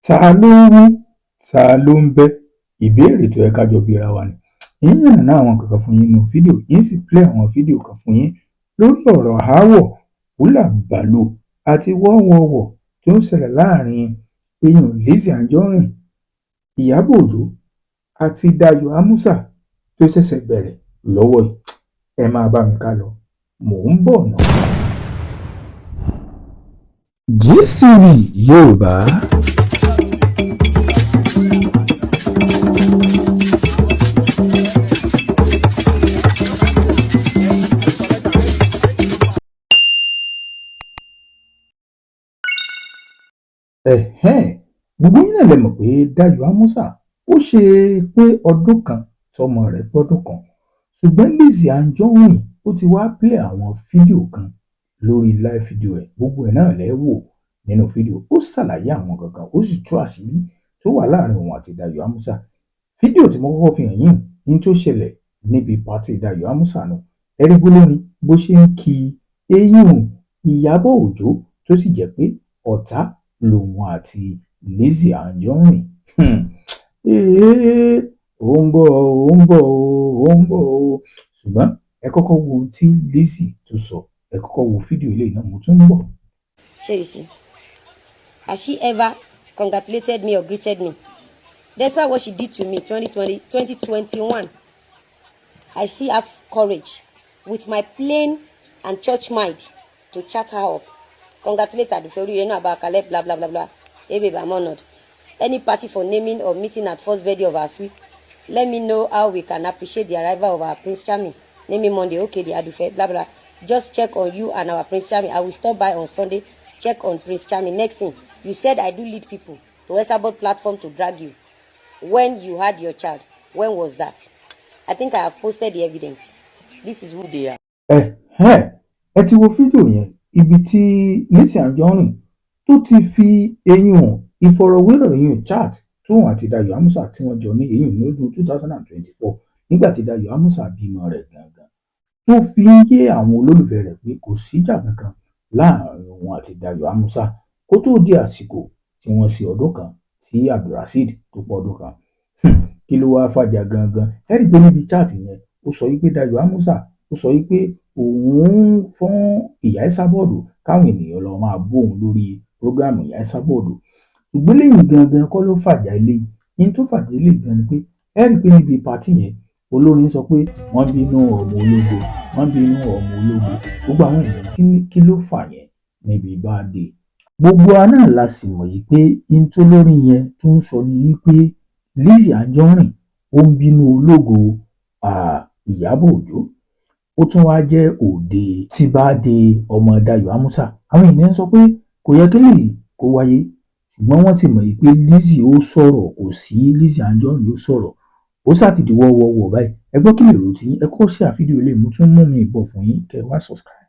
Ta ló ń wí? Ta ló ń bẹ́? Ìbéèrè tó yẹ ká jọ bira wa ni. Yín yànnàná àwọn nǹkan kan fún yín nínú fídíò yín, sì play àwọn fídíò kan fún yín lórí ọ̀rọ̀ aáwọ̀, húlàbàlù àti wọ́wọ́wọ́ tó ń ṣẹlẹ̀ láàrin eyín Lizzy Anjorin, Ìyábọ̀ Òjó àti Dayo Amusa tó ṣẹ̀ṣẹ̀ bẹ̀rẹ̀ lọ́wọ́ yìí. Ẹ máa bá mi ká lọ, mò ń bọ̀ ná. Gist TV Yorùbá. Ẹ̀hẹ́n, gbogbo yín náà lẹ mọ̀ pé Dayo Amusa ó ṣe pé ọdún kan tọmọ rẹ̀ pọ́dún kan, ṣùgbọ́n Lizzy Anjorin ó ti wá play àwọn fídíò kan lórí live video ẹ̀. Gbogbo ẹ̀ náà lẹ́ wò nínú fídíò. Ó ṣàlàyé àwọn kankan, ó sì tú àṣírí tó wà láàrin òun àti Dayo Amusa. Fídíò tí mo kọ́kọ́ fi hàn yín ní tó ṣẹlẹ̀ níbi party Dayo Amusa nù. Ẹ̀rí gbólórin bó ṣe ń kí eyín Ìyábọ̀ Òjó, tó sì jẹ́ pé ọ̀tá lòun àti Lizzy Anjorin. Ó ń bọ̀, ó ń bọ̀, ó ń bọ̀ o. Ṣùgbọ́n ẹ kọ́kọ́ wo ohun tí Lizzy tó sọ. Ẹ kọ́kọ́ wo fídíò eléyìí náà, mo tún ń bọ̀. Ṣé you see? Has she ever congratulated me or greeted me? Despite what she did to me 2020, 2021, I still have courage with my plain and church mind to chat her up. Congratulate Adufe Oríire náà about Caleb, blah blah blah blah. Hey babe, I'm honored. Any party for naming or meeting at first birthday of our sweet? Let me know how we can appreciate the arrival of our Prince Charming. Naming Monday, okay, the Adufe, blah blah. Just check on you and our Prince Charming. I will stop by on Sunday, check on Prince Charming. Next thing, you said I do lead people to Esabod platform to drag you. When you had your child, when was that? I think I have posted the evidence. This is who they are. Ẹ̀hẹ́n, ẹ ti wo fídíò yẹn, ibi tí Lizzy Anjorin tó ti fi eyín ìfọ̀rọ̀wérọ̀, eyín chat tóun àti Dayo Amusa tí wọ́n jọ ní eyín lọ́dún 2024, nígbà tí Dayo Amusa bímọ rẹ̀ gangan, tó fi ń yé àwọn olólùfẹ́ rẹ̀ pé kò síjà kankan láàrin òun àti Dayo Amusa kó tóó di àsìkò tí wọ́n ṣe ọdún kan, tí Abdulrasheed tó pọ̀ ọdún kan. Kí ló wáá fàjà gangan? Ẹ rí i pé níbi chat yẹn, ó sọ wípé Dayo Amusa ó sọ wípé òun ń fún ìyá Esabod káwọn ènìyàn lọ máa bú òun lórí program ìyá Esabod. Ṣùgbọ́n lẹ́yìn gangan kọ́ ló fàjà eléyìí. Ní tó fàjà eléyìí gan ni pé ẹ rí i pé níbi party yẹn, olórin sọ pé wọ́n bínú ọmọ ológo, wọ́n bínú ọmọ ológo. Gbogbo àwọn èèyàn tí ní kí ló fà yẹn níbi birthday. Gbogbo wa náà la sì mọ̀ yìí pé n tó lórin yẹn tó ń sọ ni wípé Lizzy Anjorin ó ń bínú ológo Ìyábọ̀ Òjó. Ó tún wáá jẹ́ òde tí birthday ọmọ Dayo Amusa. Àwọn èèyàn sọ pé kò yẹ kí lèyí kó wáyé, ṣùgbọ́n wọ́n ti mọ̀ yìí pé Lizzy ó sọ̀rọ̀, kò sí Lizzy Anjorin ó sọ̀rọ̀, ó ṣàtìdí wọ́wọ́wọ́ báyìí. Ẹ gbọ́, kí lè rò tí ẹ kọ́ ṣe àfídíò ilé, mo tún mú mi bọ̀ fún yín, kẹ́ ẹ wá subscribe.